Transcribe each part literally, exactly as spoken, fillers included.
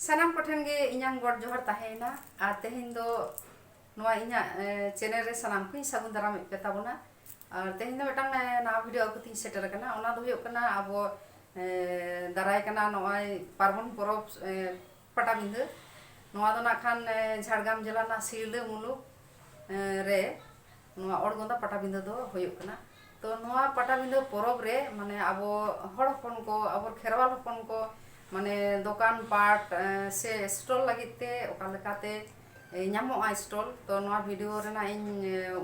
ᱥᱟᱱᱟᱢ ᱠᱚᱴᱷᱮᱱ ᱜᱮ ᱤᱧᱟᱹᱝ ᱜᱚᱰ ᱡᱚᱦᱟᱨ ᱛᱟᱦᱮᱸᱭᱮᱱᱟ᱾ ᱟᱨ ᱛᱮᱦᱮᱧ ᱫᱚ ᱱᱚᱣᱟ ᱤᱧᱟᱹᱜ ᱪᱮᱱᱮᱞ ᱨᱮ ᱥᱟᱱᱟᱢ ᱠᱚᱧ ᱥᱟᱹᱜᱩᱱ ᱫᱟᱨᱟᱢᱮᱫ ᱯᱮ ᱛᱟᱵᱚᱱᱟ᱾ ᱟᱨ ᱛᱮᱦᱮᱧ ᱫᱚ ᱢᱤᱫᱴᱟᱝ ᱱᱟᱣᱟ ᱵᱷᱤᱰᱤᱭᱳ ᱟᱹᱜᱩ ᱠᱟᱛᱮᱧ ᱥᱮᱴᱮᱨ ᱟᱠᱟᱱᱟ᱾ ᱚᱱᱟ ᱫᱚ ᱦᱩᱭᱩᱜ ᱠᱟᱱᱟ ᱟᱵᱚ ᱫᱟᱨᱟᱭ ᱠᱟᱱᱟ ᱱᱚᱜᱼᱚᱭ ᱯᱟᱨᱵᱚᱱ ᱯᱚᱨᱚᱵᱽ ᱯᱟᱴᱟᱵᱤᱸᱫᱷᱟᱹ᱾ ᱱᱚᱣᱟ ᱫᱚ ᱱᱟᱜ ᱠᱷᱟᱱ ᱡᱷᱟᱲᱜᱨᱟᱢ ᱡᱮᱞᱟ ᱨᱮᱱᱟᱜ ᱥᱤᱞᱫᱟᱹ ᱢᱩᱞᱩᱠ ᱨᱮ ᱱᱚᱣᱟ ᱚᱲᱜᱚᱸᱫᱟ ᱯᱟᱴᱟᱵᱤᱸᱫᱷᱟᱹ ᱫᱚ ᱦᱩᱭᱩᱜ ᱠᱟᱱᱟ᱾ ᱛᱚ ᱱᱚᱣᱟ ᱯᱟᱴᱟᱵᱤᱸᱫᱷᱟᱹ ᱯᱚᱨᱚᱵᱽ ᱨᱮ ᱢᱟᱱᱮ ᱟᱵᱚ ᱦᱚᱲ ᱦᱚᱯᱚᱱ ᱠᱚ, ᱟᱵᱚ ᱠᱷᱮᱨᱣᱟᱞ ᱦᱚᱯᱚᱱ ᱠᱚ ᱢᱟᱱᱮ ᱫᱚᱠᱟᱱ ᱯᱟᱴ ᱥᱮ ᱥᱴᱚᱞ ᱞᱟᱹᱜᱤᱫ ᱛᱮ ᱚᱠᱟ ᱞᱮᱠᱟᱛᱮ ᱧᱟᱢᱚᱜᱼᱟ ᱥᱴᱚᱞ, ᱛᱚ ᱱᱚᱣᱟ ᱵᱷᱤᱰᱤᱭᱳ ᱨᱮᱱᱟᱜ ᱤᱧ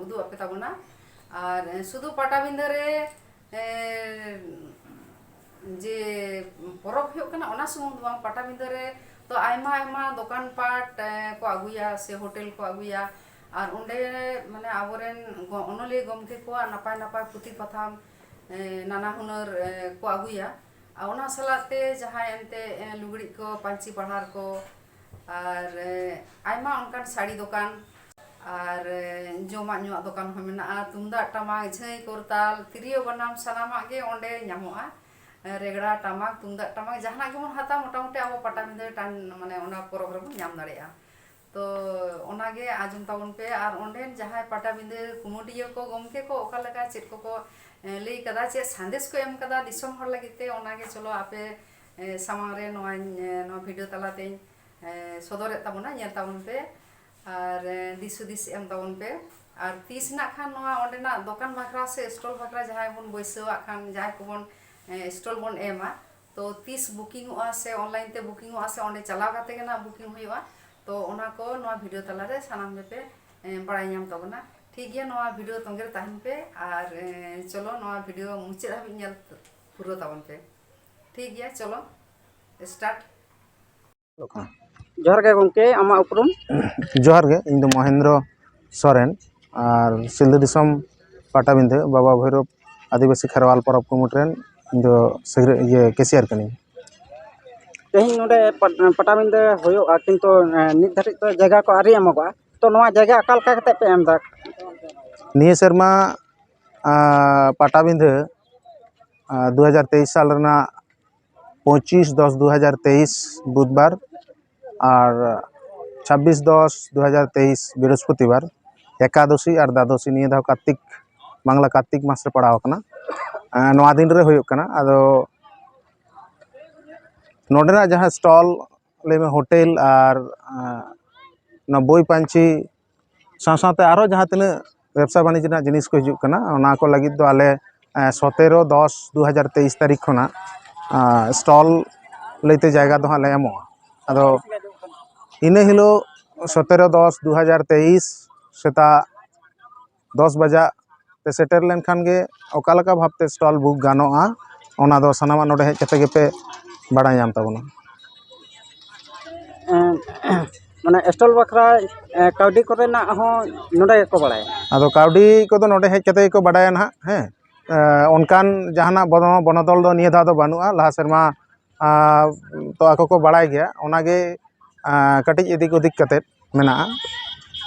ᱩᱫᱩᱜ ᱟᱯᱮ ᱛᱟᱵᱚᱱᱟ᱾ ᱟᱨ ᱥᱩᱫᱷᱩ ᱯᱟᱴᱟᱵᱤᱸᱫᱷᱟᱹ ᱨᱮ ᱡᱮ ᱯᱚᱨᱚᱵᱽ ᱦᱩᱭᱩᱜ ᱠᱟᱱᱟ ᱚᱱᱟ ᱥᱩᱢᱩᱝ ᱫᱚ ᱵᱟᱝ, ᱯᱟᱴᱟᱵᱤᱸᱫᱷᱟᱹ ᱨᱮ ᱛᱚ ᱟᱭᱢᱟ ᱟᱭᱢᱟ ᱫᱚᱠᱟᱱ ᱯᱟᱴ ᱠᱚ ᱟᱹᱜᱩᱭᱟ ᱥᱮ ᱦᱳᱴᱮᱞ ᱠᱚ ᱟᱹᱜᱩᱭᱟ᱾ ᱟᱨ ᱚᱸᱰᱮ ᱢᱟᱱᱮ ᱟᱵᱚᱨᱮᱱ ᱚᱱᱚᱞᱤᱭᱟᱹ ᱜᱚᱢᱠᱮ ᱠᱚᱣᱟᱜ ᱱᱟᱯᱟᱭ ᱱᱟᱯᱟᱭ ᱯᱩᱛᱷᱤ ᱯᱟᱛᱷᱟᱢ ᱱᱟᱱᱟ ᱦᱩᱱᱟᱹᱨ ᱠᱚ ᱟᱹᱜᱩᱭᱟ᱾ ᱟᱨ ᱚᱱᱟ ᱥᱟᱞᱟᱜ ᱛᱮ ᱡᱟᱦᱟᱸᱭ ᱮᱱᱛᱮ ᱞᱩᱜᱽᱲᱤᱡ ᱠᱚ, ᱯᱟᱹᱧᱪᱤ ᱯᱟᱲᱦᱟᱨ ᱠᱚ, ᱟᱨ ᱟᱭᱢᱟ ᱚᱱᱠᱟᱱ ᱥᱟᱹᱲᱤ ᱫᱚᱠᱟᱱ, ᱟᱨ ᱡᱚᱢᱟᱜ ᱧᱩᱣᱟᱜ ᱫᱚᱠᱟᱱ ᱦᱚᱸ ᱢᱮᱱᱟᱜᱼᱟ᱾ ᱛᱩᱢᱫᱟᱜ ᱴᱟᱢᱟᱠ, ᱡᱷᱟᱹᱭ ᱠᱚᱨᱛᱟᱞ, ᱛᱤᱨᱭᱳ ᱵᱟᱱᱟᱢ, ᱥᱟᱱᱟᱢᱟᱜ ᱜᱮ ᱚᱸᱰᱮ ᱧᱟᱢᱚᱜᱼᱟ᱾ ᱨᱮᱜᱽᱲᱟ ᱴᱟᱢᱟᱠ, ᱛᱩᱢᱫᱟᱜ ᱴᱟᱢᱟᱠ, ᱡᱟᱦᱟᱱᱟᱜ ᱜᱮᱵᱚᱱ ᱦᱟᱛᱟᱣᱟ ᱢᱚᱴᱟᱢᱩᱴᱤ ᱟᱵᱚ ᱯᱟᱴᱟᱵᱤᱸᱫᱷᱟᱹ ᱴᱟᱱ ᱢᱟᱱᱮ ᱚᱱᱟ ᱯᱚᱨᱚᱵᱽ ᱨᱮᱵᱚᱱ ᱧᱟᱢ ᱫᱟᱲᱮᱭᱟᱜᱼᱟ᱾ ᱛᱚ ᱚᱱᱟᱜᱮ ᱟᱸᱡᱚᱢ ᱛᱟᱵᱚᱱ ᱯᱮ᱾ ᱟᱨ ᱚᱸᱰᱮᱱ ᱡᱟᱦᱟᱸᱭ ᱯᱟᱴᱟᱵᱤᱸᱫᱷᱟᱹ ᱠᱩᱢᱩᱴᱤᱭᱟᱹ ᱠᱚ, ᱜᱚᱢᱠᱮ ᱠᱚ ᱚᱠᱟ ᱞᱮᱠᱟ ᱪᱮᱫ ᱠᱚᱠᱚ ᱞᱟᱹᱭ ᱠᱟᱫᱟ, ᱪᱮᱫ ᱥᱟᱸᱫᱮᱥ ᱠᱚ ᱮᱢ ᱠᱟᱫᱟ ᱫᱤᱥᱚᱢ ᱦᱚᱲ ᱞᱟᱹᱜᱤᱫ ᱛᱮ, ᱚᱱᱟᱜᱮ ᱪᱚᱞᱚ ᱟᱯᱮ ᱥᱟᱢᱟᱝ ᱨᱮ ᱱᱚᱣᱟᱧ ᱱᱚᱣᱟ ᱵᱷᱤᱰᱤᱭᱳ ᱛᱟᱞᱟᱛᱮᱧ ᱥᱚᱫᱚᱨᱮᱫ ᱛᱟᱵᱚᱱᱟ, ᱧᱮᱞ ᱛᱟᱵᱚᱱ ᱯᱮ᱾ ᱟᱨ ᱫᱤᱥ ᱦᱩᱫᱤᱥ ᱮᱢ ᱛᱟᱵᱚᱱ ᱯᱮ᱾ ᱟᱨ ᱛᱤᱥ ᱱᱟᱜ ᱠᱷᱟᱱ ᱱᱚᱣᱟ ᱚᱸᱰᱮᱱᱟᱜ ᱫᱚᱠᱟᱱ ᱵᱟᱠᱷᱨᱟ ᱥᱮ ᱥᱴᱚᱞ ᱵᱟᱠᱷᱨᱟ ᱡᱟᱦᱟᱸᱭ ᱵᱚᱱ ᱵᱟᱹᱭᱥᱟᱹᱣᱟᱜ ᱠᱷᱟᱱ, ᱡᱟᱦᱟᱸᱭ ᱠᱚᱵᱚᱱ ᱥᱴᱚᱞ ᱵᱚᱱ ᱮᱢᱟ, ᱛᱚ ᱛᱤᱥ ᱵᱩᱠᱤᱝᱚᱜᱼᱟ ᱥᱮ ᱚᱱᱞᱟᱭᱤᱱ ᱛᱮ ᱵᱩᱠᱤᱝᱚᱜᱼᱟ ᱥᱮ ᱚᱸᱰᱮ ᱪᱟᱞᱟᱣ ᱠᱟᱛᱮ ᱜᱮ ᱱᱟᱜ ᱵᱩᱠᱤᱝ ᱦᱩᱭᱩᱜᱼᱟ, ᱛᱚ ᱚᱱᱟ ᱠᱚ ᱱᱚᱣᱟ ᱵᱷᱤᱰᱤᱭᱳ ᱛᱟᱞᱟᱨᱮ ᱥᱟᱱᱟᱢ ᱜᱮᱯᱮ ᱵᱟᱲᱟᱭ ᱧᱟᱢ ᱛᱟᱵᱚᱱᱟ᱾ ᱴᱷᱤᱠ ᱜᱮᱭᱟ, ᱱᱚᱣᱟ ᱵᱷᱤᱰᱤᱭᱳ ᱛᱚᱸᱜᱮ ᱨᱮ ᱛᱟᱦᱮᱱ ᱯᱮ᱾ ᱟᱨ ᱪᱚᱞᱚ ᱱᱚᱣᱟ ᱵᱷᱤᱰᱤᱭᱳ ᱢᱩᱪᱟᱹᱫ ᱦᱟᱹᱵᱤᱡ ᱧᱮᱞ ᱯᱩᱨᱟᱹᱣ ᱛᱟᱵᱚᱱ ᱯᱮ᱾ ᱴᱷᱤᱠ ᱜᱮᱭᱟ, ᱪᱚᱞᱚ ᱥᱴᱟᱨᱴ᱾ ᱡᱚᱦᱟᱨ ᱜᱮ ᱜᱚᱢᱠᱮ, ᱟᱢᱟᱜ ᱩᱯᱨᱩᱢ? ᱡᱚᱦᱟᱨ ᱜᱮ, ᱤᱧ ᱫᱚ ᱢᱚᱦᱮᱱᱫᱨᱚ ᱥᱚᱨᱮᱱ, ᱟᱨ ᱥᱤᱞᱫᱟᱹ ᱫᱤᱥᱚᱢ ᱯᱟᱴᱟᱵᱤᱸᱫᱷᱟᱹ ᱵᱟᱵᱟ ᱵᱷᱳᱭᱨᱳᱵ ᱟᱹᱫᱤᱵᱟᱹᱥᱤ ᱠᱷᱮᱨᱣᱟᱞ ᱯᱚᱨᱚᱵᱽ ᱠᱚᱢᱤᱴᱤ ᱨᱮᱱ ᱤᱧ ᱫᱚ ᱥᱮᱠᱨᱮ-, ᱤᱭᱟᱹ, ᱠᱮᱥᱤᱭᱟᱨ ᱠᱟᱹᱱᱟᱹᱧ᱾ ᱛᱮᱦᱮᱧ ᱱᱚᱰᱮ ᱯᱟᱴ-, ᱯᱟᱴᱟᱵᱤᱸᱫᱷᱟᱹ ᱦᱩᱭᱩᱜᱼᱟ, ᱠᱤᱱᱛᱩ, ᱮᱸ, ᱱᱤᱛ ᱫᱷᱟᱹᱨᱤᱡ ᱛᱮ ᱡᱟᱭᱜᱟ ᱠᱚ ᱟᱹᱣᱨᱤ ᱮᱢᱚᱜᱚᱜᱼᱟ, ᱛᱚ ᱱᱚᱣᱟ ᱡᱟᱭᱜᱟ ᱚᱠᱟ ᱞᱮᱠᱟ ᱠᱟᱛᱮ ᱯᱮ ᱮᱢ ᱮᱫᱟ? ᱱᱤᱭᱟᱹ ᱥᱮᱨᱢᱟ, ᱟᱸ, ᱯᱟᱴᱟᱵᱤᱸᱫᱷᱟᱹ, ᱟᱸ, ᱫᱩ ᱦᱟᱡᱟᱨ ᱛᱮᱭᱤᱥ ᱥᱟᱞ ᱨᱮᱱᱟᱜ ᱯᱚᱸᱪᱤᱥ ᱫᱚᱥ ᱫᱩ ᱦᱟᱡᱟᱨ ᱛᱮᱭᱤᱥ ᱵᱩᱫᱷᱵᱟᱨ ᱟᱨ ᱪᱷᱟᱵᱵᱤᱥ ᱫᱚᱥ ᱫᱩ ᱦᱟᱡᱟᱨ ᱛᱮᱭᱤᱥ ᱵᱤᱨᱚᱥᱯᱚᱛᱤᱵᱟᱨ ᱮᱠᱟᱫᱚᱥᱤ ᱟᱨ ᱫᱟᱫᱚᱥᱤ, ᱱᱤᱭᱟᱹ ᱫᱷᱟᱣ ᱠᱟᱨᱛᱤᱠ, ᱵᱟᱝᱞᱟ ᱠᱟᱨᱛᱤᱠ ᱢᱟᱥ ᱨᱮ ᱯᱟᱲᱟᱣ ᱟᱠᱟᱱᱟ᱾ ᱮᱸ, ᱱᱚᱣᱟ ᱫᱤᱱ ᱨᱮ ᱦᱩᱭᱩᱜ ᱠᱟᱱᱟ᱾ ᱟᱫᱚ ᱱᱚᱰᱮᱱᱟᱜ ᱡᱟᱦᱟᱸ ᱥᱴᱚᱞ, ᱞᱟᱹᱭ ᱢᱮ, ᱦᱳᱴᱮᱞ ᱟᱨ, ᱮᱸ, ᱱᱚᱣᱟ ᱵᱳᱭ ᱯᱟᱹᱧᱪᱤ ᱥᱟᱶ ᱥᱟᱶᱛᱮ ᱟᱨᱚ ᱡᱟᱦᱟᱸ ᱛᱤᱱᱟᱹᱜ ᱵᱮᱵᱽᱥᱟ ᱵᱟᱹᱱᱤᱡᱽ ᱨᱮᱱᱟᱜ ᱡᱤᱱᱤᱥ ᱠᱚ ᱦᱤᱡᱩᱜ ᱠᱟᱱᱟ, ᱚᱱᱟ ᱠᱚ ᱞᱟᱹᱜᱤᱫ ᱫᱚ ᱟᱞᱮ, ᱮᱸ, ᱥᱚᱛᱮᱨᱚ ᱫᱚᱥ ᱫᱩ ᱦᱟᱡᱟᱨ ᱛᱮᱭᱤᱥ ᱛᱟᱹᱨᱤᱠᱷ ᱠᱷᱚᱱᱟᱜ, ᱮᱸ, ᱥᱴᱚᱞ ᱞᱟᱹᱭᱛᱮ ᱡᱟᱭᱜᱟ ᱫᱚ ᱦᱟᱸᱜ ᱞᱮ ᱮᱢᱚᱜᱼᱟ᱾ ᱟᱫᱚ ᱤᱱᱟᱹ ᱦᱤᱞᱳᱜ, ᱥᱚᱛᱮᱨᱚ ᱫᱚᱥ ᱫᱩ ᱦᱟᱡᱟᱨ ᱛᱮᱭᱤᱥ, ᱥᱮᱛᱟᱜ ᱫᱚᱥ ᱵᱟᱡᱟᱜ ᱛᱮ ᱥᱮᱴᱮᱨ ᱞᱮᱱᱠᱷᱟᱱ ᱜᱮ ᱚᱠᱟ ᱞᱮᱠᱟ ᱵᱷᱟᱵᱽᱛᱮ ᱥᱴᱚᱞ ᱵᱩᱠ ᱜᱟᱱᱚᱜᱼᱟ, ᱚᱱᱟ ᱫᱚ ᱥᱟᱱᱟᱢᱟᱜ ᱱᱚᱰᱮ ᱦᱮᱡ ᱠᱟᱛᱮ ᱜᱮᱯᱮ ᱵᱟᱲᱟᱭ ᱧᱟᱢ ᱛᱟᱵᱚᱱᱟ᱾ ᱮᱸ, ᱢᱟᱱᱮ ᱥᱴᱚᱞ ᱵᱟᱠᱷᱨᱟ, ᱮᱸ, ᱠᱟᱹᱣᱰᱤ ᱠᱚᱨᱮᱱᱟᱜ ᱦᱚᱸ ᱱᱚᱰᱮ ᱜᱮᱠᱚ ᱵᱟᱲᱟᱭᱟ? ᱟᱫᱚ ᱠᱟᱹᱣᱰᱤ ᱠᱚᱫᱚ ᱱᱚᱰᱮ ᱦᱮᱡ ᱠᱟᱛᱮ ᱜᱮᱠᱚ ᱵᱟᱰᱟᱭᱟ ᱱᱟᱦᱟᱜ, ᱦᱮᱸ᱾ ᱮᱸ, ᱚᱱᱠᱟᱱ ᱡᱟᱦᱟᱱᱟᱜ ᱵᱚᱱᱚ-, ᱵᱚᱱᱚᱫᱚᱞ ᱫᱚ ᱱᱤᱭᱟᱹ ᱫᱷᱟᱣ ᱫᱚ ᱵᱟᱹᱱᱩᱜᱼᱟ᱾ ᱞᱟᱦᱟ ᱥᱮᱨᱢᱟ, ᱟᱸ, ᱛᱚ ᱟᱠᱚ ᱠᱚ ᱵᱟᱲᱟᱭ ᱜᱮᱭᱟ, ᱚᱱᱟᱜᱮ, ᱟᱸ, ᱠᱟᱹᱴᱤᱡ ᱮᱫᱤᱠ ᱳᱫᱤᱠ ᱠᱟᱛᱮᱫ ᱢᱮᱱᱟᱜᱼᱟ᱾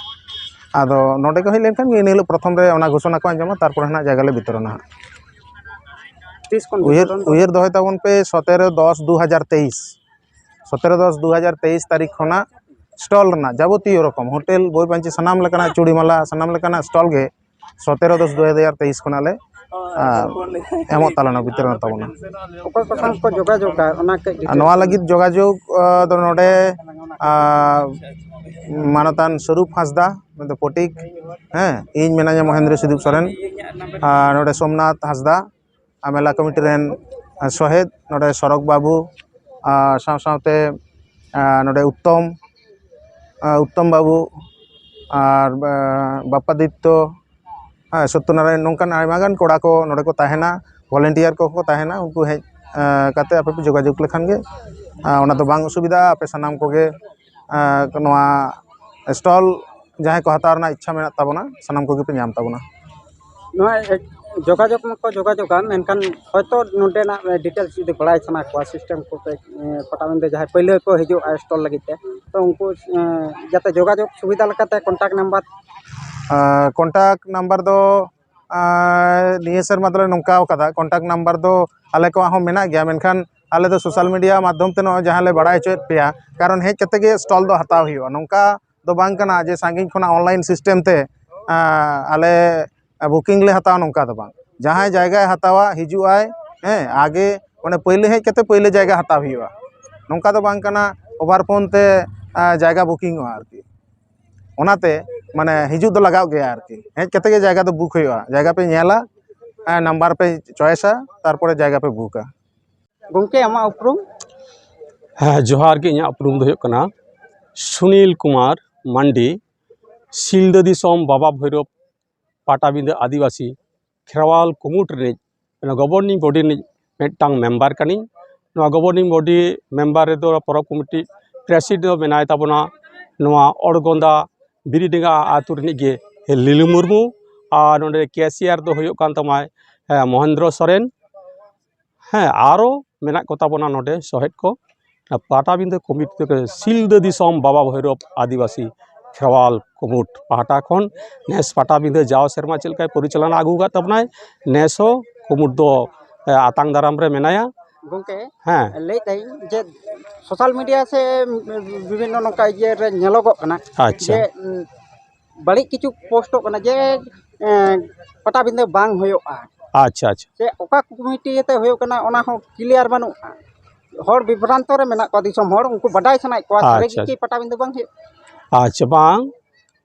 ᱟᱫᱚ ᱱᱚᱰᱮ ᱠᱚ ᱦᱮᱡ ᱞᱮᱱᱠᱷᱟᱱ ᱜᱮ ᱤᱱᱟᱹ ᱦᱤᱞᱳᱜ ᱯᱨᱚᱛᱷᱚᱢ ᱨᱮ ᱚᱱᱟ ᱜᱷᱳᱥᱚᱱᱟ ᱠᱚ ᱟᱸᱡᱚᱢᱟ, ᱛᱟᱨᱯᱚᱨᱮ ᱱᱟᱦᱟᱜ ᱡᱟᱭᱜᱟ ᱞᱮ ᱵᱤᱛᱚᱨᱚᱱᱟ ᱦᱟᱸᱜ᱾ ᱛᱤᱥ ᱠᱷᱚᱱ ᱩᱭᱦᱟᱹᱨ, ᱵᱤᱛᱚᱨᱚᱱ ᱫᱚ? ᱩᱭᱦᱟᱹᱨ ᱫᱚᱦᱚᱭ ᱛᱟᱵᱚᱱ ᱯᱮ, ᱥᱚᱛᱮᱨᱚ ᱫᱚᱥ ᱫᱩ ᱦᱟᱡᱟᱨ ᱛᱮᱭᱤᱥ, ᱥᱚᱛᱮᱨᱚ ᱫᱚᱥ ᱫᱩ ᱦᱟᱡᱟᱨ ᱛᱮᱭᱤᱥ ᱛᱟᱹᱨᱤᱠᱷ ᱠᱷᱚᱱᱟᱜ ᱥᱴᱚᱞ ᱨᱮᱱᱟᱜ ᱡᱟᱵᱚᱛᱤᱭᱚ ᱨᱚᱠᱚᱢ ᱦᱳᱴᱮᱞ, ᱵᱳᱭ ᱯᱟᱹᱧᱪᱤ, ᱥᱟᱱᱟᱢ ᱞᱮᱠᱟᱱᱟᱜ ᱪᱩᱲᱤ ᱢᱟᱞᱟ, ᱥᱟᱱᱟᱢ ᱞᱮᱠᱟᱱᱟᱜ ᱥᱴᱚᱞ ᱜᱮ ᱥᱚᱛᱮᱨᱚ ᱫᱚᱥ ᱫᱩ ᱦᱟᱡᱟᱨ ᱛᱮᱭᱤᱥ ᱠᱷᱚᱱᱟᱜ ᱞᱮ, ᱟᱨ, ᱮᱢᱚᱜ ᱛᱟᱞᱮ, ᱵᱤᱛᱚᱨᱚᱱ ᱛᱟᱵᱚᱱᱟ᱾ ᱚᱠᱚᱭ ᱠᱚ ᱥᱟᱶ ᱠᱚ ᱡᱳᱜᱟᱡᱳᱜᱟ, ᱚᱱᱟ ᱠᱟᱹᱡ ᱟᱨ details? ᱱᱚᱣᱟ ᱞᱟᱹᱜᱤᱫ ᱡᱳᱜᱟᱡᱳᱜᱽ, ᱟᱸ, ᱫᱚ ᱱᱚᱰᱮ, ᱟᱸ, ᱢᱟᱱᱚᱛᱟᱱ ᱥᱚᱨᱩᱯ ᱦᱟᱸᱥᱫᱟ, ᱢᱮᱱᱫᱚ ᱯᱚᱴᱤᱠ, ᱦᱮᱸ, ᱤᱧ ᱢᱮᱱᱟᱧᱟ ᱢᱚᱦᱮᱱᱫᱨᱚ ᱥᱤᱫᱩᱯ ᱥᱚᱨᱮᱱ, ᱟᱨ ᱱᱚᱰᱮ ᱥᱳᱢᱱᱟᱛᱷ ᱦᱟᱸᱥᱫᱟ, ᱟᱨ ᱢᱮᱞᱟ ᱠᱚᱢᱤᱴᱤ ᱨᱮᱱ, ᱟᱸ, ᱥᱚᱦᱮᱫ, ᱱᱚᱰᱮ ᱥᱚᱨᱚᱠ ᱵᱟᱹᱵᱩ, ᱟᱨ ᱥᱟᱶ ᱥᱟᱶᱛᱮ, ᱟᱸ, ᱱᱚᱰᱮ ᱩᱛᱛᱚᱢ, ᱟᱸ, ᱩᱛᱛᱚᱢ ᱵᱟᱹᱵᱩ, ᱟᱨ, ᱟᱸ, ᱵᱟᱯᱟᱫᱤᱛᱛᱚ, ᱦᱮᱸ, ᱥᱚᱛᱛᱚᱱᱟᱨᱟᱭᱚᱱ, ᱱᱚᱝᱠᱟᱱ ᱟᱭᱢᱟ ᱜᱟᱱ ᱠᱚᱲᱟ ᱠᱚ ᱱᱚᱰᱮ ᱠᱚ ᱛᱟᱦᱮᱱᱟ, volunteer ᱠᱚᱦᱚᱸ ᱠᱚ ᱛᱟᱦᱮᱱᱟ᱾ ᱩᱱᱠᱩ ᱦᱮᱡ, ᱮᱸ, ᱠᱟᱛᱮ ᱟᱯᱮ ᱯᱮ ᱡᱳᱜᱟᱡᱳᱜᱽ ᱞᱮᱠᱷᱟᱱ ᱜᱮ, ᱮᱸ, ᱚᱱᱟ ᱫᱚ ᱵᱟᱝ ᱚᱥᱩᱵᱤᱫᱷᱟᱜᱼᱟ᱾ ᱟᱯᱮ ᱥᱟᱱᱟᱢ ᱠᱚᱜᱮ, ᱮᱸ, ᱱᱚᱣᱟ ᱥᱴᱚᱞ ᱡᱟᱦᱟᱸᱭ ᱠᱚ ᱦᱟᱛᱟᱣ ᱨᱮᱱᱟᱜ ᱤᱪᱪᱷᱟ ᱢᱮᱱᱟᱜ ᱛᱟᱵᱚᱱᱟ, ᱥᱟᱱᱟᱢ ᱠᱚᱜᱮ ᱯᱮ ᱧᱟᱢ ᱛᱟᱵᱚᱱᱟ᱾ ᱱᱚᱣᱟ, ᱮ, ᱡᱳᱜᱟᱡᱳᱜᱽ ᱢᱟᱠᱚ ᱡᱳᱜᱟᱡᱳᱜᱟ, ᱢᱮᱱᱠᱷᱟᱱ ᱦᱚᱭᱛᱳ ᱱᱚᱰᱮᱱᱟᱜ, ᱮ, details ᱡᱩᱫᱤ ᱵᱟᱲᱟᱭ ᱥᱟᱱᱟ ᱠᱚᱣᱟ, system ᱠᱚ ᱠᱟᱹᱡ, ᱮ, ᱯᱟᱴᱟ ᱢᱮᱱᱫᱚ ᱡᱟᱦᱟᱸᱭ ᱯᱟᱹᱭᱞᱟᱹ ᱠᱚ ᱦᱤᱡᱩᱜᱼᱟ ᱥᱴᱚᱞ ᱞᱟᱹᱜᱤᱫ ᱛᱮ, ᱛᱚ ᱩᱱᱠᱩ, ᱮ, ᱡᱟᱛᱮ ᱡᱳᱜᱟᱡᱳᱜᱽ ᱥᱩᱵᱤᱫᱷᱟ ᱞᱮᱠᱟᱛᱮ contact number? ᱟᱸ, contact number ᱫᱚ, ᱟᱸ, ᱱᱤᱭᱟᱹ ᱥᱮᱨᱢᱟ ᱫᱚᱞᱮ ᱱᱚᱝᱠᱟ ᱟᱠᱟᱫᱟ, contact number ᱫᱚ ᱟᱞᱮ ᱠᱚᱣᱟᱜ ᱦᱚᱸ ᱢᱮᱱᱟᱜ ᱜᱮᱭᱟ, ᱢᱮᱱᱠᱷᱟᱱ ᱟᱞᱮ ᱫᱚ ᱥᱳᱥᱟᱞ ᱢᱤᱰᱤᱭᱟ ᱢᱟᱫᱽᱫᱷᱚᱢ ᱛᱮ ᱱᱚᱜᱼᱚᱭ ᱡᱟᱦᱟᱸ ᱞᱮ ᱵᱟᱲᱟᱭ ᱦᱚᱪᱚᱭᱮᱫ ᱯᱮᱭᱟ, ᱠᱟᱨᱚᱱ ᱦᱮᱡ ᱠᱟᱛᱮ ᱜᱮ ᱥᱴᱚᱞ ᱫᱚ ᱦᱟᱛᱟᱣ ᱦᱩᱭᱩᱜᱼᱟ᱾ ᱱᱚᱝᱠᱟ ᱫᱚ ᱵᱟᱝ ᱠᱟᱱᱟ ᱡᱮ ᱥᱟᱺᱜᱤᱧ ᱠᱷᱚᱱᱟᱜ ᱚᱱᱞᱟᱭᱤᱱ ᱥᱤᱥᱴᱮᱢ ᱛᱮ, ᱟᱸ, ᱟᱞᱮ ᱵᱩᱠᱤᱝ ᱞᱮ ᱦᱟᱛᱟᱣᱟ, ᱱᱚᱝᱠᱟ ᱫᱚ ᱵᱟᱝ᱾ ᱡᱟᱦᱟᱸᱭ ᱡᱟᱭᱜᱟᱭ ᱦᱟᱛᱟᱣᱟ, ᱦᱤᱡᱩᱜ ᱟᱭ, ᱦᱮᱸ, ᱟᱜᱮ ᱚᱱᱮ ᱯᱟᱹᱭᱞᱟᱹ ᱦᱮᱡ ᱠᱟᱛᱮ ᱯᱟᱹᱭᱞᱟᱹ ᱡᱟᱭᱜᱟ ᱦᱟᱛᱟᱣ ᱦᱩᱭᱩᱜᱼᱟ, ᱱᱚᱝᱠᱟ ᱫᱚ ᱵᱟᱝ ᱠᱟᱱᱟ ᱳᱵᱷᱟᱨ ᱯᱷᱳᱱ ᱛᱮ, ᱟᱸ, ᱡᱟᱭᱜᱟ ᱵᱩᱠᱤᱝᱚᱜᱼᱟ ᱟᱨᱠᱤ᱾ ᱚᱱᱟᱛᱮ ᱢᱟᱱᱮ ᱦᱤᱡᱩᱜ ᱫᱚ ᱞᱟᱜᱟᱣ ᱜᱮᱭᱟ ᱟᱨᱠᱤ, ᱦᱮᱡ ᱠᱟᱛᱮ ᱜᱮ ᱡᱟᱭᱜᱟ ᱫᱚ ᱵᱩᱠ ᱦᱩᱭᱩᱜᱼᱟ᱾ ᱡᱟᱭᱜᱟ ᱯᱮ ᱧᱮᱞᱟ, ᱦᱮᱸ, ᱱᱟᱢᱵᱟᱨ ᱯᱮ ᱪᱚᱭᱮᱥᱟ, ᱛᱟᱨᱯᱚᱨᱮ ᱡᱟᱭᱜᱟ ᱯᱮ ᱵᱩᱠᱟ᱾ ᱜᱚᱢᱠᱮ, ᱟᱢᱟᱜ ᱩᱯᱨᱩᱢ? ᱦᱮᱸ, ᱡᱚᱦᱟᱨ ᱜᱮ᱾ ᱤᱧᱟᱹᱜ ᱩᱯᱨᱩᱢ ᱫᱚ ᱦᱩᱭᱩᱜ ᱠᱟᱱᱟ ᱥᱩᱱᱤᱞ ᱠᱩᱢᱟᱨ ᱢᱟᱱᱰᱤ, ᱥᱤᱞᱫᱟᱹ ᱫᱤᱥᱚᱢ ᱵᱟᱵᱟ ᱵᱷᱳᱭᱨᱳᱵ ᱯᱟᱴᱟᱵᱤᱸᱫᱟᱹ ᱟᱹᱫᱤᱵᱟᱹᱥᱤ ᱠᱷᱮᱨᱣᱟᱞ ᱠᱩᱢᱩᱴ ᱨᱤᱱᱤᱡ, ᱚᱱᱟ ᱜᱚᱵᱷᱚᱨᱱᱤᱝ ᱵᱚᱰᱤ ᱨᱤᱱᱤᱡ ᱢᱤᱫᱴᱟᱝ ᱢᱮᱢᱵᱟᱨ ᱠᱟᱹᱱᱟᱹᱧ᱾ ᱱᱚᱣᱟ ᱜᱚᱵᱷᱚᱨᱱᱤᱝ ᱵᱚᱰᱤ ᱢᱮᱢᱵᱟᱨ ᱨᱮᱫᱚ ᱯᱚᱨᱚᱵᱽ ᱠᱚᱢᱤᱴᱤ ᱯᱨᱮᱥᱤᱰᱮᱱᱴ ᱫᱚ ᱢᱮᱱᱟᱭ ᱛᱟᱵᱚᱱᱟ ᱱᱚᱣᱟ ᱚᱲᱜᱚᱸᱫᱟ ᱵᱤᱨᱤᱰᱮᱸᱜᱟ ᱟᱹᱛᱩ ᱨᱤᱱᱤᱡ ᱜᱮ ᱞᱤᱞᱩ ᱢᱩᱨᱢᱩ, ᱟᱨ ᱱᱚᱰᱮ ᱠᱮᱥᱤᱭᱟᱨ ᱫᱚ ᱦᱩᱭᱩᱜ ᱠᱟᱱ ᱛᱟᱢᱟᱭ, ᱦᱮᱸ, ᱢᱚᱦᱮᱱᱫᱨᱚ ᱥᱚᱨᱮᱱ᱾ ᱦᱮᱸ, ᱟᱨᱚ ᱢᱮᱱᱟᱜ ᱠᱚ ᱛᱟᱵᱚᱱᱟ ᱱᱚᱰᱮ ᱥᱚᱦᱮᱫ ᱠᱚ᱾ ᱯᱟᱴᱟᱵᱤᱸᱫᱟᱹ ᱠᱚᱢᱤᱴᱤ ᱫᱚ ᱥᱤᱞᱫᱟᱹ ᱫᱤᱥᱚᱢ ᱵᱟᱵᱟ ᱵᱷᱳᱭᱨᱳᱵ ᱟᱹᱫᱤᱵᱟᱹᱥᱤ ᱠᱷᱮᱨᱣᱟᱞ ᱠᱩᱢᱩᱴ ᱯᱟᱦᱴᱟ ᱠᱷᱚᱱ ᱱᱮᱥ ᱯᱟᱴᱟᱵᱤᱸᱫᱟᱹ ᱡᱟᱣ ᱥᱮᱨᱢᱟ ᱪᱮᱫ ᱞᱮᱠᱟᱭ ᱯᱚᱨᱤᱪᱟᱞᱚᱱᱟ ᱟᱹᱜᱩ ᱟᱠᱟᱫ ᱛᱟᱵᱚᱱᱟᱭ, ᱱᱮᱥ ᱦᱚᱸ ᱠᱩᱢᱩᱴ ᱫᱚ, ᱮ, ᱟᱛᱟᱝ ᱫᱟᱨᱟᱢ ᱨᱮ ᱢᱮᱱᱟᱭᱟ᱾ ᱜᱚᱢᱠᱮ, ᱦᱮᱸ᱾ ᱞᱟᱹᱭᱮᱫ ᱛᱟᱦᱮᱸᱧ ᱡᱮ ᱥᱳᱥᱟᱞ ᱢᱤᱰᱤᱭᱟ ᱥᱮ ᱵᱤᱵᱷᱤᱱᱱᱚ ᱱᱚᱝᱠᱟ ᱤᱭᱟᱹ ᱨᱮ ᱧᱮᱞᱚᱜᱚᱜ ᱠᱟᱱᱟ ᱟᱪᱪᱷᱟ᱾ ᱡᱮ, ᱩᱸ, ᱵᱟᱹᱲᱤᱡ ᱠᱤᱪᱷᱩ ᱯᱳᱥᱴᱚᱜ ᱠᱟᱱᱟ ᱡᱮ, ᱮᱸ, ᱯᱟᱴᱟᱵᱤᱸᱫᱟᱹ ᱵᱟᱝ ᱦᱩᱭᱩᱜᱼᱟ᱾ ᱟᱪᱪᱷᱟ, ᱟᱪᱪᱷᱟ᱾ ᱥᱮ ᱚᱠᱟ ᱠᱚᱢᱤᱴᱤ ᱟᱛᱮ ᱦᱩᱭᱩᱜ ᱠᱟᱱᱟ, ᱚᱱᱟ ᱦᱚᱸ ᱠᱞᱤᱭᱟᱨ ᱵᱟᱹᱱᱩᱜᱼᱟ᱾ ᱦᱚᱲ ᱵᱤᱵᱷᱨᱟᱱᱛᱚ ᱨᱮ ᱢᱮᱱᱟᱜ ᱠᱚᱣᱟ, ᱫᱤᱥᱚᱢ ᱦᱚᱲ, ᱩᱱᱠᱩ ᱵᱟᱰᱟᱭ ᱥᱟᱱᱟᱭᱮᱫ ᱠᱚᱣᱟ, ᱥᱟᱹᱨᱤ ᱜᱮ ᱟᱪᱪᱷᱟ᱾ ᱠᱤ ᱯᱟᱴᱟᱵᱤᱸᱫᱟᱹ ᱵᱟᱝ ᱦᱩᱭᱩᱜᱼᱟ? ᱟᱪᱪᱷᱟ, ᱵᱟᱝ,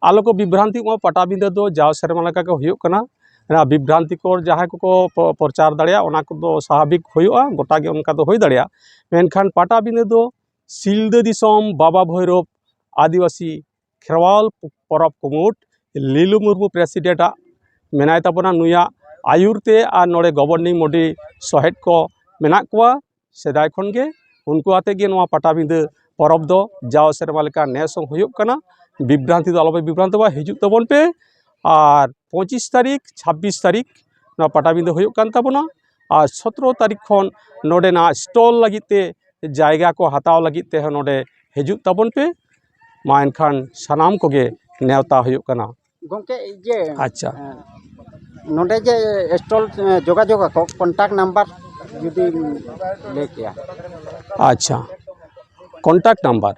ᱟᱞᱚ ᱠᱚ ᱵᱤᱵᱷᱨᱟᱱᱛᱤᱜ ᱢᱟ, ᱯᱟᱴᱟᱵᱤᱸᱫᱟᱹ ᱫᱚ ᱡᱟᱣ ᱥᱮᱨᱢᱟ ᱞᱮᱠᱟ ᱜᱮ ᱦᱩᱭᱩᱜ ᱠᱟᱱᱟ᱾ ᱚᱱᱟ ᱵᱤᱵᱷᱨᱟᱱᱛᱤᱠᱚᱨ ᱡᱟᱦᱟᱸᱭ ᱠᱚᱠᱚ ᱯᱚ-, ᱯᱨᱚᱪᱟᱨ ᱫᱟᱲᱮᱭᱟᱜᱼᱟ, ᱚᱱᱟ ᱠᱚᱫᱚ ᱥᱟᱵᱷᱟᱵᱤᱠ ᱦᱩᱭᱩᱜᱼᱟ, ᱜᱚᱴᱟ ᱜᱮ ᱚᱱᱠᱟ ᱫᱚ ᱦᱩᱭ ᱫᱟᱲᱮᱭᱟᱜᱼᱟ᱾ ᱢᱮᱱᱠᱷᱟᱱ ᱯᱟᱴᱟᱵᱤᱸᱫᱟᱹ ᱫᱚ ᱥᱤᱞᱫᱟᱹ ᱫᱤᱥᱚᱢ ᱵᱟᱵᱟ ᱵᱷᱳᱭᱨᱳᱵ ᱟᱹᱫᱤᱵᱟᱹᱥᱤ ᱠᱷᱮᱨᱣᱟᱞ ᱯᱚᱨᱚᱵᱽ ᱠᱩᱢᱩᱴ ᱞᱤᱞᱩ ᱢᱩᱨᱢᱩ ᱯᱨᱮᱥᱤᱰᱮᱱᱴ ᱟᱜ ᱢᱮᱱᱟᱭ ᱛᱟᱵᱚᱱᱟ, ᱱᱩᱭᱟᱜ ᱟᱹᱭᱩᱨ ᱛᱮ ᱟᱨ ᱱᱚᱰᱮ ᱜᱚᱵᱷᱚᱨᱱᱤᱝ ᱵᱚᱰᱤ ᱥᱚᱦᱮᱫ ᱠᱚ ᱢᱮᱱᱟᱜ ᱠᱚᱣᱟ᱾ ᱥᱮᱫᱟᱭ ᱠᱷᱚᱱ ᱜᱮ ᱩᱱᱠᱩ ᱟᱛᱮ ᱜᱮ ᱱᱚᱣᱟ ᱯᱟᱴᱟᱵᱤᱸᱫᱟᱹ ᱯᱚᱨᱚᱵᱽ ᱫᱚ ᱡᱟᱣ ᱥᱮᱨᱢᱟ ᱞᱮᱠᱟ ᱱᱮᱥ ᱦᱚᱸ ᱦᱩᱭᱩᱜ ᱠᱟᱱᱟ᱾ ᱵᱤᱵᱷᱨᱟᱱᱛᱤ ᱫᱚ ᱟᱞᱚᱯᱮ ᱵᱤᱵᱷᱨᱟᱱᱛᱚᱜᱼᱟ, ᱦᱤᱡᱩᱜ ᱛᱟᱵᱚᱱ ᱯᱮ᱾ ᱟᱨ ᱯᱚᱸᱪᱤᱥ ᱛᱟᱹᱨᱤᱠᱷ, ᱪᱷᱟᱵᱵᱤᱥ ᱛᱟᱹᱨᱤᱠᱷ ᱱᱚᱣᱟ ᱯᱟᱴᱟᱵᱤᱸᱫᱟᱹ ᱦᱩᱭᱩᱜ ᱠᱟᱱ ᱛᱟᱵᱚᱱᱟ᱾ ᱟᱨ ᱥᱚᱛᱨᱚ ᱛᱟᱹᱨᱤᱠᱷ ᱠᱷᱚᱱ ᱱᱚᱰᱮᱱᱟᱜ ᱥᱴᱚᱞ ᱞᱟᱹᱜᱤᱫ ᱛᱮ, ᱡᱟᱭᱜᱟ ᱠᱚ ᱦᱟᱛᱟᱣ ᱞᱟᱹᱜᱤᱫ ᱛᱮᱦᱚᱸ ᱱᱚᱰᱮ ᱦᱤᱡᱩᱜ ᱛᱟᱵᱚᱱ ᱯᱮ᱾ ᱢᱟ ᱮᱱᱠᱷᱟᱱ ᱥᱟᱱᱟᱢ ᱠᱚᱜᱮ ᱱᱮᱣᱛᱟ ᱦᱩᱭᱩᱜ ᱠᱟᱱᱟ᱾ ᱜᱚᱢᱠᱮ, ᱤᱭᱟᱹ, ᱟᱪᱪᱷᱟ᱾ ᱮᱸ, ᱱᱚᱰᱮ ᱡᱮ ᱥᱴᱚᱞ, ᱮᱸ, ᱡᱳᱜᱟᱡᱳᱜᱽ ᱟᱠᱚ, ᱠᱚᱱᱴᱟᱠᱴ ᱱᱟᱢᱵᱟᱨ? ᱡᱩᱫᱤᱢ ᱞᱟᱹᱭ ᱠᱮᱭᱟ᱾ ᱟᱪᱪᱷᱟ, ᱠᱚᱱᱴᱟᱠᱴ ᱱᱟᱢᱵᱟᱨ᱾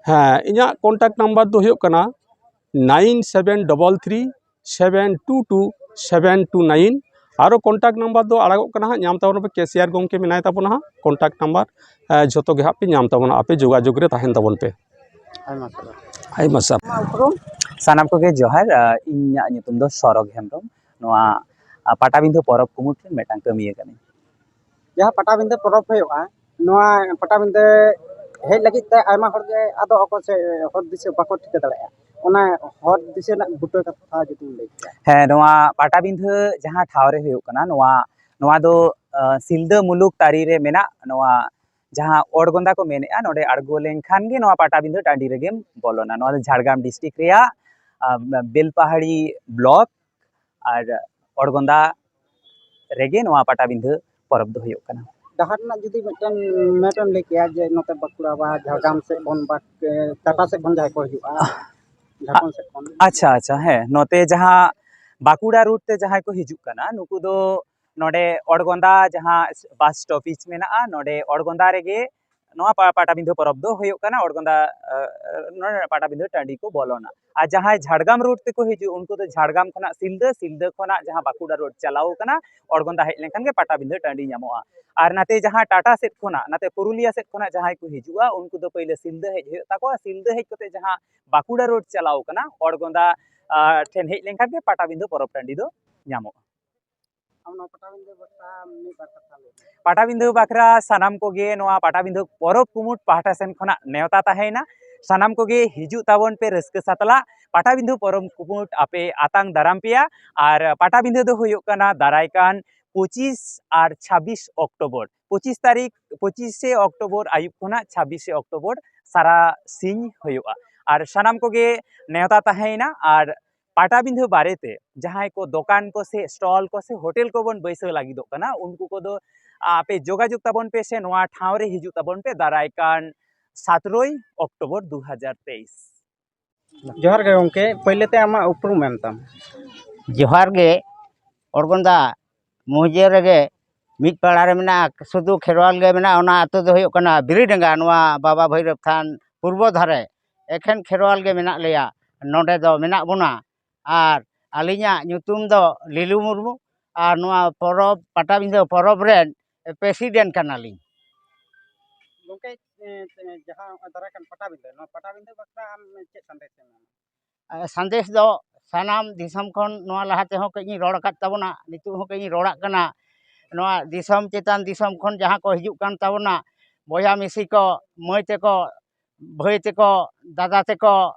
ᱦᱮᱸ, ᱤᱧᱟᱹᱜ ᱠᱚᱱᱴᱟᱠᱴ ᱱᱟᱢᱵᱟᱨ ᱫᱚ ᱦᱩᱭᱩᱜ ᱠᱟᱱᱟ nine seven double three seven two two seven two nine. ᱟᱨᱚ ᱠᱚᱱᱴᱟᱠᱴ ᱱᱟᱢᱵᱟᱨ ᱫᱚ ᱟᱲᱟᱜᱚᱜ ᱠᱟᱱᱟ ᱦᱟᱸᱜ, ᱧᱟᱢ ᱛᱟᱵᱚᱱ ᱯᱮ, ᱠᱮᱥᱤᱭᱟᱨ ᱜᱚᱢᱠᱮ ᱢᱮᱱᱟᱭ ᱛᱟᱵᱚᱱᱟ ᱦᱟᱸᱜ, ᱠᱚᱱᱴᱟᱠᱴ ᱱᱟᱢᱵᱟᱨ ᱡᱷᱚᱛᱚ ᱜᱮ ᱦᱟᱸᱜ ᱯᱮ ᱧᱟᱢ ᱛᱟᱵᱚᱱᱟ, ᱟᱯᱮ ᱡᱳᱜᱟᱡᱳᱜᱽ ᱨᱮ ᱛᱟᱦᱮᱱ ᱛᱟᱵᱚᱱ ᱯᱮ᱾ ᱟᱭᱢᱟ ᱥᱟᱨᱦᱟᱣ᱾ ᱟᱭᱢᱟ ᱥᱟᱨᱦᱟᱣ᱾ ᱟᱢᱟᱜ ᱩᱯᱨᱩᱢ? ᱥᱟᱱᱟᱢ ᱠᱚᱜᱮ ᱡᱚᱦᱟᱨ᱾ ᱟᱸ, ᱤᱧᱟᱹᱜ ᱧᱩᱛᱩᱢ ᱫᱚ ᱥᱚᱨᱚᱜᱽ ᱦᱮᱢᱵᱨᱚᱢ᱾ ᱱᱚᱣᱟ, ᱟᱸ, ᱯᱟᱴᱟᱵᱤᱸᱫᱷᱟᱹ ᱯᱚᱨᱚᱵᱽ ᱠᱩᱢᱩᱴ ᱨᱮᱱ ᱢᱤᱫᱴᱟᱝ ᱠᱟᱹᱢᱤᱭᱟᱹ ᱠᱟᱹᱱᱟᱹᱧ᱾ ᱡᱟᱦᱟᱸ ᱯᱟᱴᱟᱵᱤᱸᱫᱷᱟᱹ ᱯᱚᱨᱚᱵᱽ ᱦᱩᱭᱩᱜᱼᱟ, ᱱᱚᱣᱟ ᱯᱟᱴᱟᱵᱤᱸᱫᱷᱟᱹ ᱦᱮᱡ ᱞᱟᱹᱜᱤᱫ ᱛᱮ ᱟᱭᱢᱟ ᱦᱚᱲ ᱜᱮ ᱟᱫᱚ ᱚᱠᱚᱭ ᱥᱮ ᱦᱚᱨ ᱫᱤᱥᱟᱹ ᱵᱟᱠᱚ ᱴᱷᱤᱠᱟᱹ ᱫᱟᱲᱮᱭᱟᱜᱼᱟ᱾ ᱚᱱᱟ ᱦᱚᱨ ᱫᱤᱥᱟᱹ ᱨᱮᱱᱟᱜ ᱵᱩᱴᱟᱹ ᱠᱟᱛᱷᱟ ᱡᱩᱫᱤᱢ ᱞᱟᱹᱭ ᱠᱮᱭᱟ᱾ ᱦᱮᱸ, ᱱᱚᱣᱟ ᱯᱟᱴᱟᱵᱤᱸᱫᱷᱟᱹ ᱡᱟᱦᱟᱸ ᱴᱷᱟᱶ ᱨᱮ ᱦᱩᱭᱩᱜ ᱠᱟᱱᱟ, ᱱᱚᱣᱟ, ᱱᱚᱣᱟ ᱫᱚ, ᱟᱸ, ᱥᱤᱞᱫᱟᱹ ᱢᱩᱞᱩᱠ ᱛᱟᱹᱨᱤ ᱨᱮ ᱢᱮᱱᱟᱜ, ᱱᱚᱣᱟ ᱡᱟᱦᱟᱸ ᱚᱲᱜᱚᱸᱫᱟ ᱠᱚ ᱢᱮᱱᱮᱜᱼᱟ, ᱱᱚᱰᱮ ᱟᱬᱜᱚ ᱞᱮᱱᱠᱷᱟᱱ ᱜᱮ ᱱᱚᱣᱟ ᱯᱟᱴᱟᱵᱤᱸᱫᱷᱟᱹ ᱴᱟᱺᱰᱤ ᱨᱮᱜᱮᱢ ᱵᱚᱞᱚᱱᱟ᱾ ᱱᱚᱣᱟ ᱫᱚ ᱡᱷᱟᱲᱜᱨᱟᱢ ᱰᱤᱥᱴᱨᱤᱠᱴ ᱨᱮᱭᱟᱜ, ᱟᱸ, ᱵᱮᱞᱯᱟᱦᱟᱲᱤ ᱵᱞᱚᱠ ᱟᱨ ᱚᱲᱜᱚᱸᱫᱟ ᱨᱮᱜᱮ ᱱᱚᱣᱟ ᱯᱟᱴᱟᱵᱤᱸᱫᱷᱟᱹ ᱯᱚᱨᱚᱵᱽ ᱫᱚ ᱦᱩᱭᱩᱜ ᱠᱟᱱᱟ᱾ ᱰᱟᱦᱟᱨ ᱨᱮᱱᱟᱜ ᱡᱩᱫᱤ ᱢᱤᱫᱴᱮᱱ ᱢᱮᱯ ᱮᱢ ᱞᱟᱹᱭ ᱠᱮᱭᱟ, ᱡᱮ ᱱᱚᱛᱮ ᱵᱟᱸᱠᱩᱲᱟ ᱵᱟ ᱡᱷᱟᱲᱜᱨᱟᱢ ᱥᱮᱫ ᱵᱚᱱ ᱵᱟ, ᱮ, ᱴᱟᱴᱟ ᱥᱮᱫ ᱵᱚᱱ ᱡᱟᱦᱟᱸᱭ ᱠᱚ ᱦᱤᱡᱩᱜᱼᱟ, ᱡᱷᱟᱲᱠᱷᱚᱸᱰ ᱥᱮᱫ ᱠᱷᱚᱱ᱾ ᱟᱪᱪᱷᱟ, ᱟᱪᱪᱷᱟ, ᱦᱮᱸ, ᱱᱚᱛᱮ ᱡᱟᱦᱟᱸ ᱵᱟᱸᱠᱩᱲᱟ ᱨᱩᱴ ᱛᱮ ᱡᱟᱦᱟᱸᱭ ᱠᱚ ᱦᱤᱡᱩᱜ ᱠᱟᱱᱟ, ᱱᱩᱠᱩ ᱫᱚ ᱱᱚᱰᱮ ᱚᱲᱜᱚᱸᱫᱟ ᱡᱟᱦᱟᱸ ᱵᱟᱥ ᱥᱴᱚᱯᱮᱡᱽ ᱢᱮᱱᱟᱜᱼᱟ, ᱱᱚᱰᱮ ᱚᱲᱜᱚᱸᱫᱟ ᱨᱮᱜᱮ ᱱᱚᱣᱟ ᱯᱟ-, ᱯᱟᱴᱟᱵᱤᱸᱫᱷᱟᱹ ᱯᱚᱨᱚᱵᱽ ᱫᱚ ᱦᱩᱭᱩᱜ ᱠᱟᱱᱟ᱾ ᱚᱲᱜᱚᱸᱫᱟ, ᱟᱸ, ᱱᱚᱰᱮ ᱯᱟᱴᱟᱵᱤᱸᱫᱷᱟᱹ ᱴᱟᱺᱰᱤ ᱠᱚ ᱵᱚᱞᱚᱱᱟ᱾ ᱟᱨ ᱡᱟᱦᱟᱸᱭ ᱡᱷᱟᱲᱜᱨᱟᱢ ᱨᱩᱴ ᱛᱮᱠᱚ ᱦᱤᱡᱩᱜ, ᱩᱱᱠᱩ ᱫᱚ ᱡᱷᱟᱲᱜᱨᱟᱢ ᱠᱷᱚᱱᱟᱜ ᱥᱤᱞᱫᱟᱹ, ᱥᱤᱞᱫᱟᱹ ᱠᱷᱚᱱᱟᱜ ᱡᱟᱦᱟᱸ ᱵᱟᱸᱠᱩᱲᱟ ᱨᱳᱰ ᱪᱟᱞᱟᱣ ᱠᱟᱱᱟ, ᱚᱲᱜᱚᱸᱫᱟ ᱦᱮᱡ ᱞᱮᱱᱠᱷᱟᱱ ᱜᱮ ᱯᱟᱴᱟᱵᱤᱸᱫᱷᱟᱹ ᱴᱟᱺᱰᱤ ᱧᱟᱢᱚᱜᱼᱟ᱾ ᱟᱨ ᱱᱟᱛᱮ ᱡᱟᱦᱟᱸ ᱴᱟᱴᱟ ᱥᱮᱫ ᱠᱷᱚᱱᱟᱜ, ᱱᱟᱛᱮ ᱯᱩᱨᱩᱞᱤᱭᱟ ᱥᱮᱫ ᱠᱷᱚᱱᱟᱜ ᱡᱟᱦᱟᱸᱭ ᱠᱚ ᱦᱤᱡᱩᱜᱼᱟ, ᱩᱱᱠᱩ ᱫᱚ ᱯᱳᱭᱞᱳ ᱥᱤᱞᱫᱟᱹ ᱦᱮᱡ ᱦᱩᱭᱩᱜ ᱛᱟᱠᱚᱣᱟ᱾ ᱥᱤᱞᱫᱟᱹ ᱦᱮᱡ ᱠᱟᱛᱮ ᱡᱟᱦᱟᱸ ᱵᱟᱸᱠᱩᱲᱟ ᱨᱳᱰ ᱪᱟᱞᱟᱣ ᱠᱟᱱᱟ, ᱚᱲᱜᱚᱸᱫᱟ, ᱟᱸ, ᱴᱷᱮᱱ ᱦᱮᱡ ᱞᱮᱱᱠᱷᱟᱱ ᱜᱮ ᱯᱟᱴᱟᱵᱤᱸᱫᱷᱟᱹ ᱯᱚᱨᱚᱵᱽ ᱴᱟᱺᱰᱤ ᱫᱚ ᱧᱟᱢᱚᱜᱼᱟ᱾ ᱟᱢ ᱱᱚᱣᱟ ᱯᱟᱴᱟᱵᱤᱸᱫᱷᱟᱹ ᱵᱟᱠᱷᱨᱟ ᱢᱤᱫ ᱵᱟᱨ ᱠᱟᱛᱷᱟ ᱞᱟᱹᱭ ᱢᱮ᱾ ᱯᱟᱴᱟᱵᱤᱸᱫᱷᱟᱹ ᱵᱟᱠᱷᱨᱟ ᱥᱟᱱᱟᱢ ᱠᱚᱜᱮ ᱱᱚᱣᱟ ᱯᱟᱴᱟᱵᱤᱸᱫᱷᱟᱹ ᱯᱚᱨᱚᱵᱽ ᱠᱩᱢᱩᱴ ᱯᱟᱦᱴᱟ ᱥᱮᱱ ᱠᱷᱚᱱᱟᱜ ᱱᱮᱣᱛᱟ ᱛᱟᱦᱮᱸᱭᱮᱱᱟ᱾ ᱥᱟᱱᱟᱢ ᱠᱚᱜᱮ ᱦᱤᱡᱩᱜ ᱛᱟᱵᱚᱱ ᱯᱮ ᱨᱟᱹᱥᱠᱟᱹ ᱥᱟᱛᱞᱟᱜ᱾ ᱯᱟᱴᱟᱵᱤᱸᱫᱷᱟᱹ ᱯᱚᱨᱚᱵᱽ ᱠᱩᱢᱩᱴ ᱟᱯᱮ ᱟᱛᱟᱝ ᱫᱟᱨᱟᱢ ᱯᱮᱭᱟ᱾ ᱟᱨ ᱯᱟᱴᱟᱵᱤᱸᱫᱷᱟᱹ ᱫᱚ ᱦᱩᱭᱩᱜ ᱠᱟᱱᱟ ᱫᱟᱨᱟᱭ ᱠᱟᱱ ᱯᱚᱸᱪᱤᱥ ᱟᱨ ᱪᱷᱟᱵᱵᱤᱥ ᱚᱠᱴᱳᱵᱚᱨ, ᱯᱚᱸᱪᱤᱥ ᱛᱟᱹᱨᱤᱠᱷ, ᱯᱚᱸᱪᱤᱥᱮ ᱚᱠᱴᱳᱵᱚᱨ ᱟᱹᱭᱩᱵ ᱠᱷᱚᱱᱟᱜ ᱪᱷᱟᱵᱵᱤᱥᱮ ᱚᱠᱴᱳᱵᱚᱨ ᱥᱟᱨᱟ ᱥᱤᱧ ᱦᱩᱭᱩᱜᱼᱟ᱾ ᱟᱨ ᱥᱟᱱᱟᱢ ᱠᱚᱜᱮ ᱱᱮᱣᱛᱟ ᱛᱟᱦᱮᱸᱭᱮᱱᱟ᱾ ᱟᱨ ᱯᱟᱴᱟᱵᱤᱸᱫᱷᱟᱹ ᱵᱟᱨᱮᱛᱮ ᱡᱟᱦᱟᱸᱭ ᱠᱚ ᱫᱚᱠᱟᱱ ᱠᱚ ᱥᱮ ᱥᱴᱚᱞ ᱠᱚ ᱥᱮ ᱦᱳᱴᱮᱞ ᱠᱚᱵᱚᱱ ᱵᱟᱹᱭᱥᱟᱹᱣ ᱞᱟᱹᱜᱤᱫᱚᱜ ᱠᱟᱱᱟ, ᱩᱱᱠᱩ ᱠᱚᱫᱚ ᱟᱯᱮ ᱡᱳᱜᱟᱡᱳᱜᱽ ᱛᱟᱵᱚᱱ ᱯᱮ ᱥᱮ ᱱᱚᱣᱟ ᱴᱷᱟᱶ ᱨᱮ ᱦᱤᱡᱩᱜ ᱛᱟᱵᱚᱱ ᱯᱮ ᱫᱟᱨᱟᱭ ᱠᱟᱱ ᱥᱟᱛᱨᱚᱭ ᱚᱠᱴᱳᱵᱚᱨ ᱫᱩ ᱦᱟᱡᱟᱨ ᱛᱮᱭᱤᱥ᱾ ᱡᱚᱦᱟᱨ ᱜᱮ ᱜᱚᱢᱠᱮ, ᱯᱳᱭᱞᱳ ᱛᱮ ᱟᱢᱟᱜ ᱩᱯᱨᱩᱢ ᱮᱢ ᱛᱟᱢ᱾ ᱡᱚᱦᱟᱨ ᱜᱮ, ᱚᱲᱜᱚᱸᱫᱟ ᱢᱩᱦᱡᱟᱹ ᱨᱮᱜᱮ ᱢᱤᱫ ᱯᱟᱲᱟ ᱨᱮ ᱢᱮᱱᱟᱜᱼᱟ, ᱥᱩᱫᱷᱩ ᱠᱷᱮᱨᱣᱟᱞ ᱜᱮ ᱢᱮᱱᱟᱜᱼᱟ᱾ ᱚᱱᱟ ᱟᱹᱛᱩ ᱫᱚ ᱦᱩᱭᱩᱜ ᱠᱟᱱᱟ ᱵᱤᱨᱤᱰᱟᱸᱜᱟ, ᱱᱚᱣᱟ ᱵᱟᱵᱟ ᱵᱷᱳᱭᱨᱚᱵ ᱛᱷᱟᱱ ᱯᱩᱨᱵᱚ ᱫᱷᱟᱨᱮ᱾ ᱮᱠᱷᱮᱱ ᱠᱷᱮᱨᱣᱟᱞ ᱜᱮ ᱢᱮᱱᱟᱜ ᱞᱮᱭᱟ, ᱱᱚᱰᱮ ᱫᱚ ᱢᱮᱱᱟᱜ ᱵᱚᱱᱟ᱾ ᱟᱨ ᱟᱹᱞᱤᱧᱟᱜ ᱧᱩᱛᱩᱢ ᱫᱚ ᱞᱤᱞᱩ ᱢᱩᱨᱢᱩ, ᱟᱨ ᱱᱚᱣᱟ ᱯᱚᱨᱚᱵᱽ, ᱯᱟᱴᱟᱵᱤᱸᱫᱷᱟᱹ ᱯᱚᱨᱚᱵᱽ ᱨᱮᱱ ᱯᱨᱮᱥᱤᱰᱮᱱᱴ ᱠᱟᱱᱟᱞᱤᱧ᱾ ᱜᱚᱢᱠᱮ, ᱮ, ᱮ, ᱡᱟᱦᱟᱸ ᱱᱚᱜᱼᱚᱭ ᱫᱟᱨᱟᱭ ᱠᱟᱱ ᱯᱟᱴᱟᱵᱤᱸᱫᱷᱟᱹ, ᱱᱚᱣᱟ ᱯᱟᱴᱟᱵᱤᱸᱫᱷᱟᱹ ᱵᱟᱠᱷᱨᱟ ᱟᱢ ᱪᱮᱫ ᱥᱟᱸᱫᱮᱥ ᱮᱢ ᱮᱢᱟ? ᱮ, ᱥᱟᱸᱫᱮᱥ ᱫᱚ ᱥᱟᱱᱟᱢ ᱫᱤᱥᱚᱢ ᱠᱷᱚᱱ, ᱱᱚᱣᱟ ᱞᱟᱦᱟ ᱛᱮᱦᱚᱸ ᱠᱟᱹᱡ ᱤᱧ ᱨᱚᱲ ᱟᱠᱟᱫ ᱛᱟᱵᱚᱱᱟ, ᱱᱤᱛᱚᱜ ᱦᱚᱸ ᱠᱟᱹᱡ ᱤᱧ ᱨᱚᱲᱟᱜ ᱠᱟᱱᱟ᱾ ᱱᱚᱣᱟ ᱫᱤᱥᱚᱢ ᱪᱮᱛᱟᱱ ᱫᱤᱥᱚᱢ ᱠᱷᱚᱱ ᱡᱟᱦᱟᱸ ᱠᱚ ᱦᱤᱡᱩᱜ ᱠᱟᱱ ᱛᱟᱵᱚᱱᱟ, ᱵᱚᱭᱦᱟ ᱢᱤᱥᱤ ᱠᱚ, ᱢᱟᱹᱭ ᱛᱟᱠᱚ, ᱵᱷᱟᱹᱭ ᱛᱟᱠᱚ, ᱫᱟᱫᱟ ᱛᱟᱠᱚ,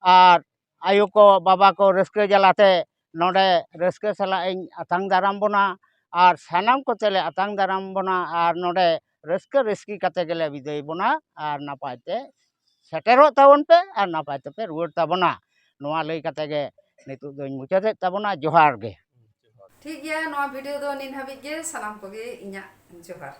ᱟᱨ ᱟᱭᱳ ᱠᱚ, ᱵᱟᱵᱟ ᱠᱚ ᱨᱟᱹᱥᱠᱟᱹ ᱡᱟᱞᱟᱛᱮ ᱱᱚᱰᱮ ᱨᱟᱹᱥᱠᱟᱹ ᱥᱟᱞᱟᱜ ᱤᱧ ᱟᱛᱟᱝ ᱫᱟᱨᱟᱢ ᱵᱚᱱᱟ, ᱟᱨ ᱥᱟᱱᱟᱢ ᱠᱚᱛᱮ ᱞᱮ ᱟᱛᱟᱝ ᱫᱟᱨᱟᱢ ᱵᱚᱱᱟ, ᱟᱨ ᱱᱚᱰᱮ ᱨᱟᱹᱥᱠᱟᱹ ᱨᱟᱹᱥᱠᱤ ᱠᱟᱛᱮ ᱜᱮᱞᱮ ᱵᱤᱫᱟᱹᱭ ᱵᱚᱱᱟ, ᱟᱨ ᱱᱟᱯᱟᱭ ᱛᱮ ᱥᱮᱴᱮᱨᱚᱜ ᱛᱟᱵᱚᱱ ᱯᱮ, ᱟᱨ ᱱᱟᱯᱟᱭ ᱛᱮᱯᱮ ᱨᱩᱣᱟᱹᱲ ᱛᱟᱵᱚᱱᱟ᱾ ᱱᱚᱣᱟ ᱞᱟᱹᱭ ᱠᱟᱛᱮ ᱜᱮ ᱱᱤᱛᱚᱜ ᱫᱚᱧ ᱢᱩᱪᱟᱹᱫᱮᱫ ᱛᱟᱵᱚᱱᱟ᱾ ᱡᱚᱦᱟᱨ ᱜᱮ᱾ ᱴᱷᱤᱠ ᱜᱮᱭᱟ, ᱱᱚᱣᱟ ᱵᱷᱤᱰᱤᱭᱳ ᱫᱚ ᱱᱤᱱ ᱦᱟᱹᱵᱤᱡ ᱜᱮ᱾ ᱥᱟᱱᱟᱢ ᱠᱚᱜᱮ ᱤᱧᱟᱹᱜ ᱡᱚᱦᱟᱨ᱾